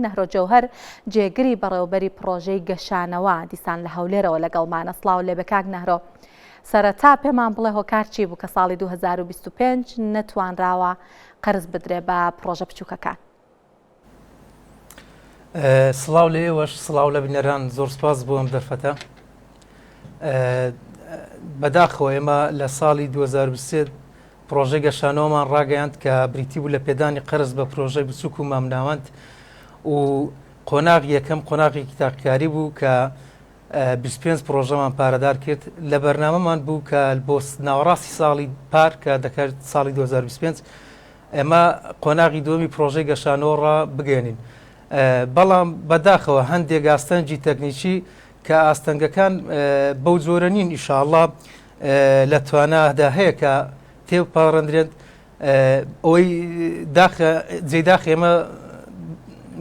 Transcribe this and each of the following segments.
نەهرۆ جەوهەر جێگری بەڕێوەبەری پڕۆژەی گەشانەوە دیسان لە هەولێرەوە لەگەڵمانە. سڵاو لێبێ کاک نەهرۆ. سەرەتا پێمان بڵێ هۆکار چی بوو کە ساڵی 2025 نەتوانراوە قەرز بدرێ بە پڕۆژە بچووکەکان؟ سڵاو لە ئێوەش سڵاو لە بینەران زۆر سپاس بۆ ئەم دەرفەتە بەداخەوە ئێمە لە ساڵی 2023 پرۆژەی گەشانەوەمان ڕاگەیاند کە بریتی بوو لە پێدانی قەرز بە پرۆژەی بچووک و مامناوەند و قۆناغ یەکەم قۆناغێکی تاقیکاری بوو کە 25 پرۆژەمان پارەدار کرد لە بەرنامەمان بوو کە بۆ ناوەڕاستی ساڵی پار کە دەکرد ساڵی 2025 ئێمە قۆناغی دووەمی پرۆژەی گەشانەوە ڕابگەیەنین بەڵام بەداخەوە هەندێک ئاستەنگی تەکنیکی کە ئاستەنگەکان بەو جۆرە نین ئیشاڵڵا لە توانادا هەیە کە تێپەڕندرێن ئەوەی داخە جێی داخ ئێمە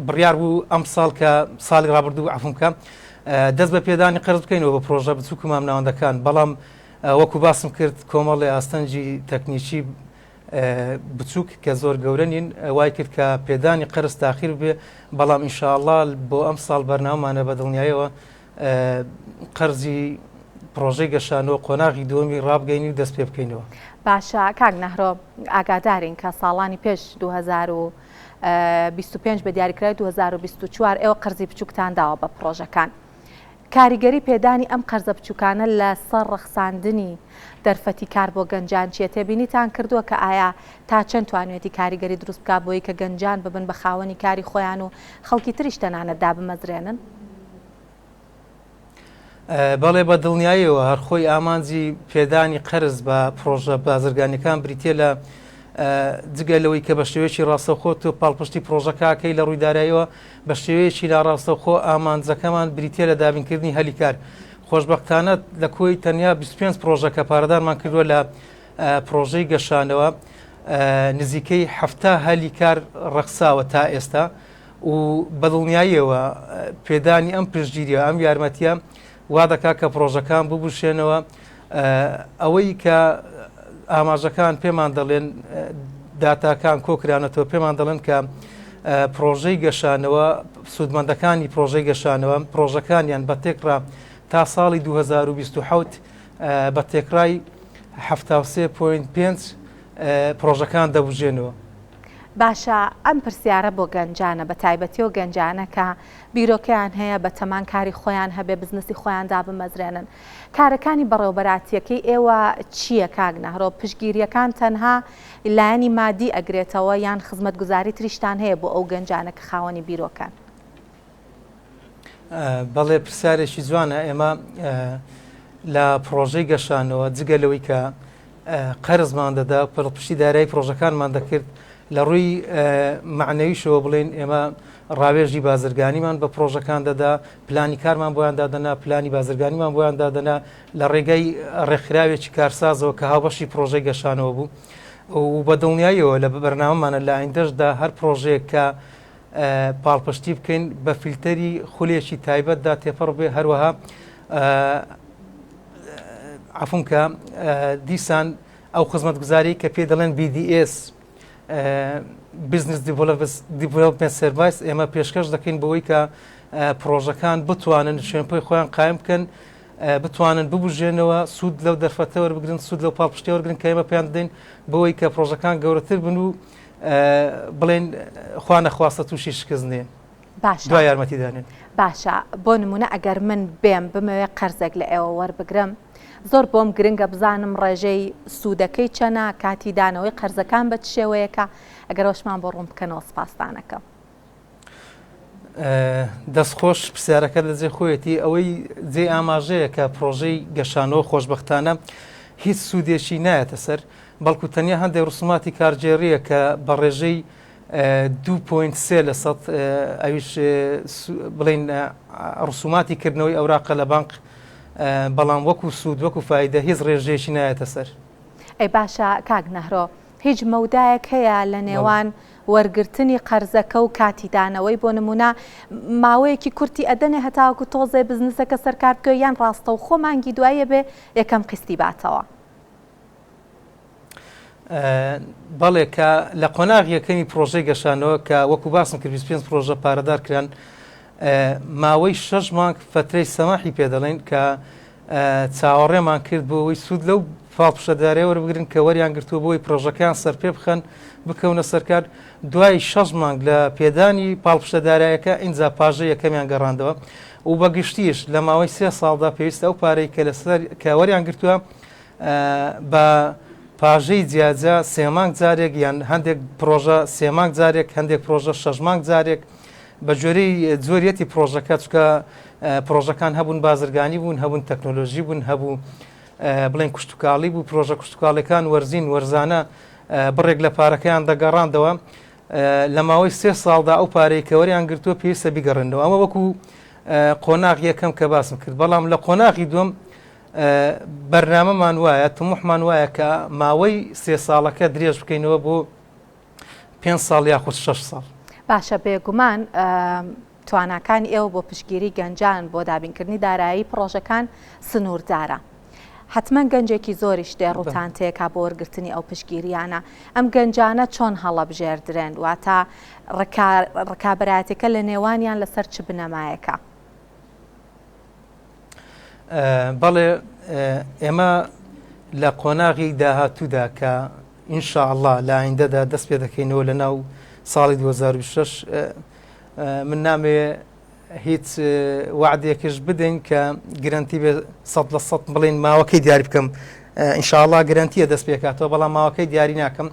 بڕیار بوو ئەم ساڵ کە ساڵی ڕابردوو عفوم بکە دەست بە پێدانی قەرز بکەینەوە بە پرۆژە بچووک و مامناوەندەکان بەڵام وەکو باسم کرد کۆمەڵی ئاستەنگی تەکنیکی بچووک کە زۆر گەورە نین وای کرد کە پێدانی قەرز تاخیر بێ بەڵام ئینشاءاللە بۆ ئەم ساڵ بەرنامەمانە بە دڵنیایەوە قەرزی پرۆژەی گەشانەوە قۆناغی دووەمی ڕابگەینی و دەست پێ بکەینەوە. باشە کاک نەهرۆ ئاگادارین کە ساڵانی پێش 2025 بە دیاریکراوی 2024 ئێوە قەرزی بچووکتان داوە بە پرۆژەکان. کاریگەری پێدانی ئەم قەرزە بچوکانە لە سەر ڕەخساندنی دەرفەتی کار بۆ گەنجان چیە؟ تێبینیتان کردووە کە ئایا تا چەند توانویەتی کاریگەری دروست بکات بۆی کە گەنجان ببن بە خاوەنی کاری خۆیان و خەڵکی تریش تەنانەت دابمەزرێنن؟ بەڵێ بە دڵنیاییەوە هەر خۆی ئامانجی پێدانی قەرز بە پڕۆژە بازرگانیەکان بریتیە لە جگە لەوەی کە بە شێوەیەکی ڕاستەوخۆ تۆ پاڵپشتی پڕۆژەکەکەی لە ڕووی داراییەوە بە شێوەیەکی ناڕاستەوخۆ ئامانجەکەمان بریتیە لە دابینکردنی هەلی کار. خۆشبەختانە لە کۆی تەنیا 25 پڕۆژە کە پارەدارمان کردووە لە پڕۆژەی گەشانەوە نزیکەی 70 هەلی کار ڕەخساوە تا ئێستا و بەدڵنیاییەوە پێدانی ئەم پشتگیریە ئەم یارمەتیە وا دەکات کە پڕۆژەکان ببوشێنەوە ئەوەی کە ئاماژەکان پێمان دەڵێن داتاکان کۆکرانەتەوە پێمان دەڵێن کە پرۆژەی گەشانەوە سوودمەندەکانی پرۆژەی گەشانەوە پرۆژەکانیان بە تێکڕا تا ساڵی 2027 بە تێکڕای 73.5 پرۆژەکان دەبژێنەوە. باشە ئەم پرسیارە بۆ گەنجانە بە تایبەتی و گەنجانە کە بیرۆکەیان هەیە بە تەمان کاری خۆیان هەبێ بزنسی خۆیان دابمەزرێنن کارەکانی بەڕێوەبەراتیەکەی ئێوە چییە کاک نەهرۆ؟ پشتگیریەکان تەنها لایەنی مادی ئەگرێتەوە یان خزمەتگوزاری تریشتان هەیە بۆ ئەو گەنجانە کە خاوەنی بیرۆکەن؟ بەڵێ پرسیارێکی جوانە ئێمە لە پڕۆژەی گەشانەوە جگە لەوەی کە قەرزمان دەدا پاڵپشتی دارایی پرۆژەکانمان دەکرد لە ڕووی معنەویشەوە بڵێن ئێمە ڕاوێژی بازرگانیمان بە پرۆژەکان دەدا پلانی کارمان بۆیان دادەنا پلانی بازرگانیمان بۆیان دادەنا لە ڕێگەی ڕێکخراوێکی کارسازەوە کە هاوبەشی پرۆژەی گەشانەوە بوو و بە دڵنیاییەوە لە بەرنامەمانە لە ئایندەشدا هەر پرۆژەیەک کە پاڵپشتی بکەین بە فیلتەری خولێکی تایبەتدا تێپەڕ بێ هەروەها عفوم کە دیسان ئەو خزمەتگوزاری کە پێ دەڵێن BDS Business Development Service ئێمە پێشکەش دەکەین بەوەی کە پرۆژەکان بتوانن شوێنپۆی خۆیان قایم بکەن بتوانن ببژێنەوە سوود لەو دەرفەتە وەربگرن سوود لەو پاڵپشتی وەرگن کە ئێمە پێیان دەدەین بەوەی کە پرۆژەکان گەورەتر بن و بڵێن خوا نەخواستە تووشی شکست نێن باشە دوای یارمەتی دانێن. باشە بۆ نمونە ئەگەر من بێم بمەوێ قەرزێک لە ئێوە وەربگرم زۆر بۆم گرنگە بزانم ڕێژەی سوودەکەی چەنە کاتی دانەوەی قەرزەکان بە چ شێوەیەکە ئەگەر ئەوشمان بۆ ڕوون بکەنەوە سپاستان ئەکەم. دەستخۆش پرسیارەکە لە جێ خۆیەتی ئەوەی جێ ئاماژەیە کە پرۆژەی گەشانەوە خۆشببختانە هیچ سوودێکی نایەتە سەر بەڵکو تەنیا هەندێک ڕسوماتی کارگێڕیە کە بە ڕێژەی 2.3 لە سەد ئەویش بڵین ڕسوماتی کردنەوەی ئەوراقە لە بانق بەڵام وەکو سوود وەکو فیدە هیچ ڕێژەیەکی نایەتە سەر. ئەی باشە کاک نەهرۆ هیچ مەودایەک هەیە لە نێوان وەرگرتنی قەرزەکە و کاتی دانەوەی بۆ نمونە ماوەیەکی کورتی ئەدەنێ هەتاوەکو تۆزێ بزنسەکە سەرکار بکەوێ یان ڕاستەوخۆ مانگی دواییە بێ یەکەم قیستی باتەوە؟ بەڵێ کە لە قۆناغی یەکەمی پرۆژەی گەشانەوە کە وەکو باسم کرد 25 پرۆژە پارەدار کران ماوەی شەش مانگ فەترەی سەماحی پێ دەڵێن کە چاوەڕێمان کرد بۆ ئەوەی سوود لەو پاڵپشتەدارەیە وەربگرن کە وەریان گرتووە بۆ ئەوەی پرۆژەکەیان سەرپێ بخەن بکەونە سەرکار دوای شەش مانگ لە پێدانی پاڵپشتە دارایەکە ئینجا پاژە یەکەمیان گەڕاندەوە و بە گشتیش لە ماوەی سێ ساڵدا پێویستە ئەو پارەی کە لەسەر کە وەریان گرتووە بە پاژەی جیاجیا سێ مانگ جارێک یان هەندێک پرۆژە سێ مانگ جارێک هەندێک پرۆژە شەش مانگ جارێک بە گوێرەی جۆریەتی پرۆژەکە چکە پرۆژەکان هەبوون بازرگانی بوون هەبوون تەکنۆلۆژی بوون هەبوو بڵێن کشتتوکاڵی بوو پرۆژە کشتتوکاڵەکان وەرزین وەرزانە بڕێک لە پارەکەیان دەگەڕاندەوە لە ماوەی سێ ساڵدا ئەو پارەی کە وەریان گرتووە پێویستە بیگەڕێنەوە ئەمە وەکو قۆناغ یەکەم کە باسم کرد بەڵام لە قۆناغی دووەم بەرنامەمان وایە تموحمان وایە کە ماوەی سێ ساڵەکە درێژ بکەینەوە بۆ پێ ساڵ یاخود 6 ساڵ. باشە بێگومان تواناکانی ئێوە بۆ پشتگیری گەنجان بۆ دابینکردنی دارایی پڕۆژەکان سنووردارە. حەتمەن گەنجێکی زۆریش دێ ڕووتان تێکا بۆ وەرگرتنی ئەو پشتگیریانە. ئەم گەنجانە چۆن هەڵەبژێردرێن؟ واتە ڕکابەرایەتیەکە لە نێوانیان لەسەر چ بنەمایەکە؟ بەڵێ ئێمە لە قۆناغی داهاتوودا کە ان شاء اللە لە ئایندەدا دەست پێ دەکەینەوە لە ناو ساڵی 2026 من نامەوێ هیچ وعدێکش بدەین کە گرنتی بێ 100% بڵین ماوەکەی دیاری بکەم ئینشاءله گرنتیە دەست پێکاتەوە بەڵام ماوەکەی دیاری ناکەم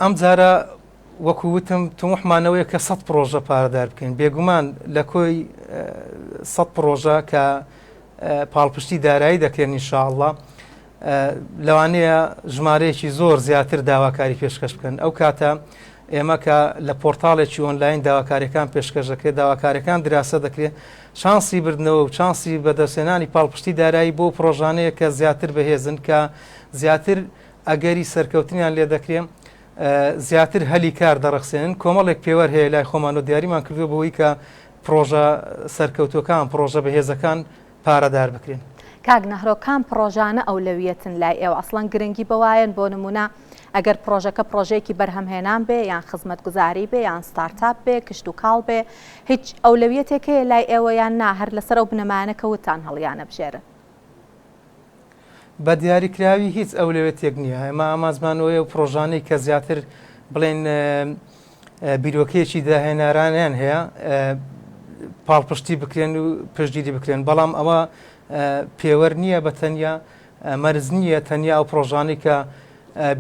ئەم جارە وەکو وتم تموحمانەوەیە کە 100 پرۆژە پارەدار بکەین بێگومان لە کۆی 100 پرۆژە کە پاڵپشتی دارایی دەکرێن ان شاء اللە لەوانەیە ژمارەیەکی زۆر زیاتر داواکاری پێشکەش بکەن ئەو کاتە ئێمە کە لە پۆرتاڵێکی ئۆنلاین داواکاریەکان پێشکەش دەکرێت داواکارەکان دراسە دەکرێت چانسی بردنەوە و چانسی بەدەستهێنانی پاڵپشتی دارایی بۆ پرۆژانەیە کە زیاتر بەهێزن کە زیاتر ئەگەری سەرکەوتنیان لێ دەکرێت زیاتر هەلی کار دەڕەخسێنن کۆمەڵێک پێوەر هەیە لای خۆمان و دیاریمان کردووە بۆی کە پڕۆژە سەرکەوتووەکان، پڕۆژە بەهێزەکان پارەدار بکرێن. کاک نەهرۆ کام پڕۆژانە ئەولەویەتن لای ئێوە ئەسڵەن گرنگی بەوایەن بۆ نمونە ئەگەر پڕۆژەکە پڕۆژەیەکی بەرهەمهێنان بێ یان خزمەتگوزاری بێ یان ستارتاپ بێ کشتوکاڵ بێ هیچ ئەولەویەتێک هەیە لای ئێوە یان نا هەر لەسەر ئەو بنەمایانە کە وتتان هەڵیانەبژێرن؟ بە دیاریکراوی هیچ ئەولەویەتێک نییە ئێمە ئامانجمان ئەوەیە ئەو پڕۆژانەی کە زیاتر بڵێن بیرۆکەیەکی داهێنەرانیان هەیە پاڵپشتی بکرێن و پشتگیری بکرێن بەڵام ئەوە پێوەر نییە بە تەنیا مەرز نییە تەنیا ئەو پرۆژانەی کە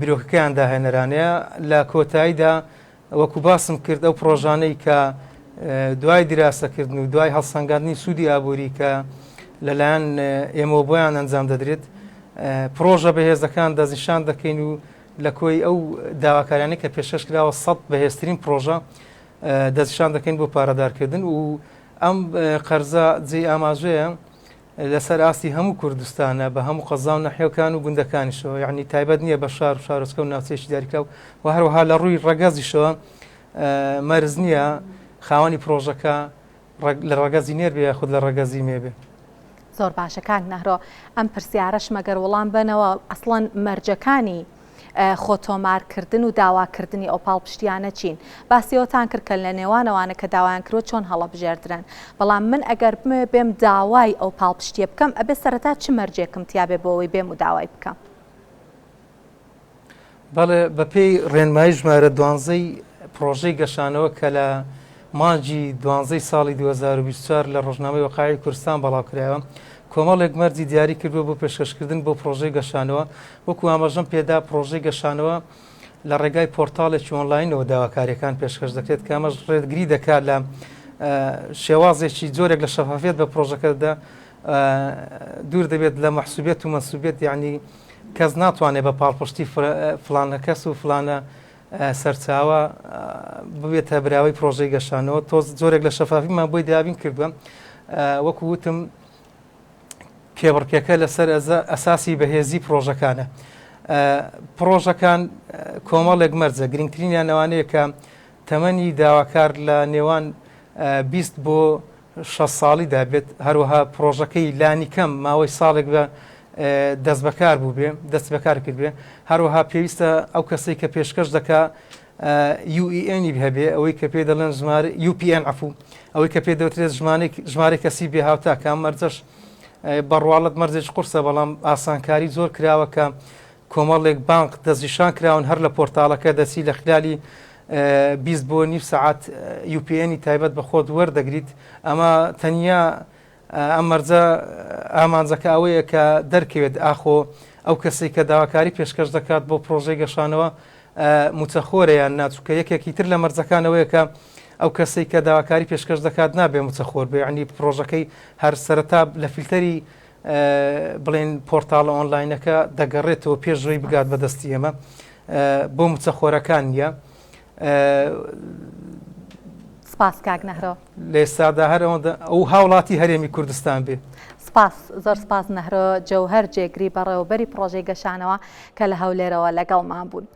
بیرۆکەکەیان داهێنەرانەیە لە کۆتاییدا وەکو باسم کرد ئەو پرۆژانەی کە دوای دیراسەکردن و دوای هەڵسەنگاندنی سوودی ئابووری کە لەلایەن ئێمەوە بۆیان ئەنجام دەدرێت پرۆژە بەهێزەکان دەستنیشان دەکەین و لە کۆی ئەو داواکاریانەی کە پێشکەش کراوە 100 بەهێزترین پرۆژە دەستنیشان دەکەین بۆ پارەدارکردن و ئەم قەرزە جێی ئاماژەیە لەسەر ئاستی هەموو کوردستانە بە هەموو قەزا و نەحیەکان و گوندەکانیشەوە یعنی تایبەت نییە بە شار و شارۆچکە و ناوچەیەکی دیاریکراو و هەروەها لە ڕووی ڕەگەزیشەوە مەرز نییە خاوەنی پرۆژەکە لە ڕەگەزی نێر بێ یاخود لە ڕەگەزی مێ بێ. زۆر باشە کاک نەهرۆ ئەم پرسیارەش مەگەر وڵام بەنەوە ئەسڵەن مەرجەکانی خۆ تۆمارکردن و داواکردنی ئەو پاڵپشتیانە چین؟ باسی ئەوەتان کرد کە لە نێوان ئەوانە کە داوایان کردوە چۆن هەڵەبژێردرێن بەڵام من ئەگەر بمەوێ بێم داوای ئەو پاڵپشتیە بکەم ئەبێ سەرەتا چ مەرجێکم تیابێ بۆ ئەوەی بێم و داوای بکەم؟ بەڵێ بەپێی ڕێنمایی ژمارە دوانزەی پڕۆژەی گەشانەوە کە لە مانگی دوانزەی ساڵی 2024 لە ڕۆژنامەی وەقایعی کوردستان بەڵاوکرایەوە کۆمەڵێک مەرجی دیاری کردووە بۆ پێشکەشکردن بۆ پڕۆژەی گەشانەوە وەکو ئاماژەم پێدا پڕۆژەی گەشانەوە لە ڕێگای پۆرتاڵێکی ئۆنلاینەوە داواکاریەکان پێشکەش دەکرێت کە ئەمەش ڕێگری دەکات لە شێوازێکی جۆرێک لە شەفافیەت بە پڕۆژەکەدا دوور دەبێت لە مەحسوبێت و مەنسوبێت یعنی کەس ناتوانێت بە پاڵپشتی فلانە کەس و فلانە سەرچاوە ببێتە براوەی پرۆژەی گەشانەوە تۆز جۆرێک لە شەفافیمان بۆی دابین کردووە وەکو وتم کێبڕکێکە لەسەر ئەساسی بەهێزی پرۆژەکانە پرۆژەکان کۆمەڵێک مەرجە گرنگترینیان ئەوانەیە کە تەمەنی داواکار لە نێوان 20 بۆ 6 ساڵیدا بێت هەروەها پرۆژەکەی لانی کەم ماوەی ساڵێک بە دەستبەکار بووبێ، دەستی بەکار کردبێ. هەروەها پێویستە ئەو کەسەی کە پێشکەش دەکا UEN ی هەبێ، ئەوەی کە پێی دەڵێن ژمارە UPN عەفوو، ئەوەی کە پێی دەوترێت ژمارەی ژمارەی کەسی بێ هاوتا کە ئەم مەرجەش بە ڕواڵەت مەرجێکی قورسە بەڵام ئاسانکاری زۆر کراوە کە کۆمەڵێک بانق دەستنیشان کراون هەر لە پۆرتاڵەکە دەچی لە خلالی 20 بۆ نیو سەعات UPN ی تایبەت بە خۆت وەردەگریت ئەمە تەنیا ئەم مەرجە ئامانجەکە ئەوەیە کە دەرکەوێت ئاخۆ ئەو کەسەی کە داواکاری پێشکەش دەکات بۆ پرۆژەی گەشانەوە موچەخۆرە یان نا چونکە یەکێکی تر لە مەرجەکان ئەوەیە کە ئەو کەسەی کە داواکاری پێشکەش دەکات نابێ موچەخۆر بێ یعنی پرۆژەکەی هەر سەرەتا لە فیلتەری بڵێن پۆرتاڵە ئۆنلاینەکە دەگەڕێتەوە پێش ڕێی بگات بە دەستی ئێمە بۆ موچەخۆرەکان نییە. سپاس کاک نەهرۆ. لە ئێستادا هەر ئەوەندە ئەو هاوڵاتی هەرێمی کوردستان بێ. سپاس زۆر سپاس نەهرۆ جەوهەر جێگری بەڕێوەبەری پڕۆژەی گەشانەوە کە لە هەولێرەوە لەگەڵمان بوون.